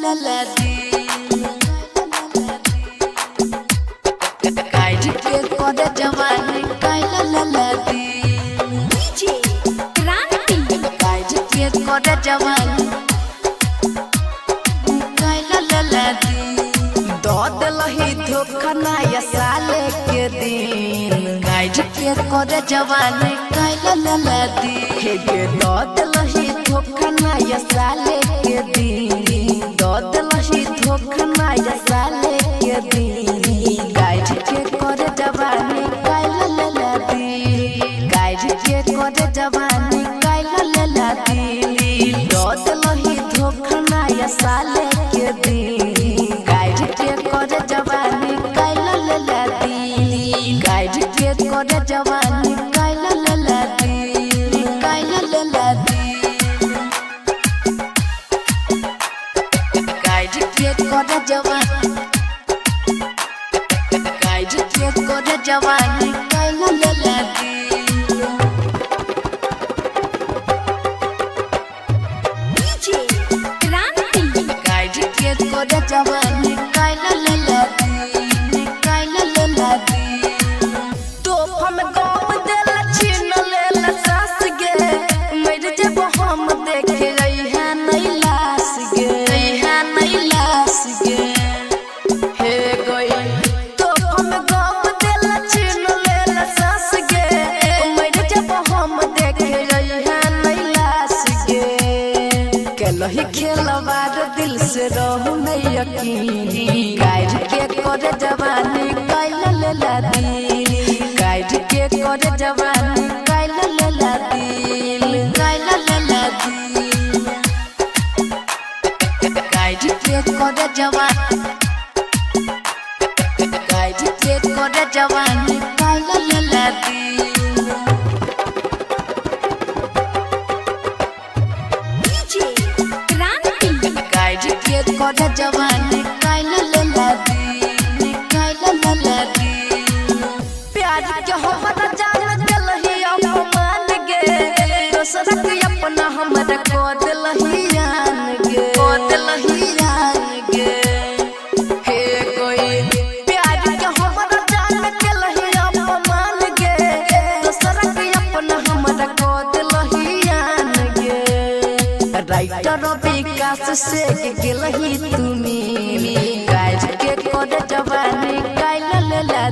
लला दिल। गाइड के करे जवानी कैला लला दिल। डीजे क्रांति। गाइड के करे जवानी कैला लला दिल। दो दिलही धोखा नया साले के दिन। गाइड के करे जवानी कैला लला दिल। हे गे दो दिलही धोखा नया साले के दिन। दो दिलही धोखा नया साले के दिन। गाइड के करे जवानी कैला लला दिल। गाइड के करे जवानी कैला लला दिल। दो दिलही धोखा नया साले के दिन। गाइड के करे जवानी कैला लला दिल। गाइड के करे जवानी कैला लला दिल। कैला लला दिल। गाइड के करे जवानी गाइड के करे जवानी कैला लला दिल। डीजे क्रांति। गाइड के करे जवानी कैला लला दिल। कैला लला दिल। तो हम गम देला छीन लेला सास गे। मर जब हम देखे रही है नहीं लाश गे। है नहीं लाश गे। हे गई तो हम गम देला छीन लेला सास गे। मर जब हम देखे रही है नहीं लाश गे। केलही खेलवार दिल से रहू नहीं यकीन। गाइड के करे जवानी कैला लला दिल। गाइड के करे जवानी कैला लला दिल। कैला लला दिल। गाइड के करे जवानी गाइड के करे जवानी कैला लला दिल। डीजे क्रांति। गाइड के करे जवानी कैला लला दिल। कैला लला दिल। प्यार के हमरा जान दिलही अपमान गे। दोसर के अपना हमरा को दिलही आन गे। को दिलही आन गे। हे कोई प्यार के हमरा जान दिलही अपमान गे। दोसर के अपना हमरा को दिलही आन गे। राइटर विकास से गेलही तुमी। गाइड के करे जवानी कैला लला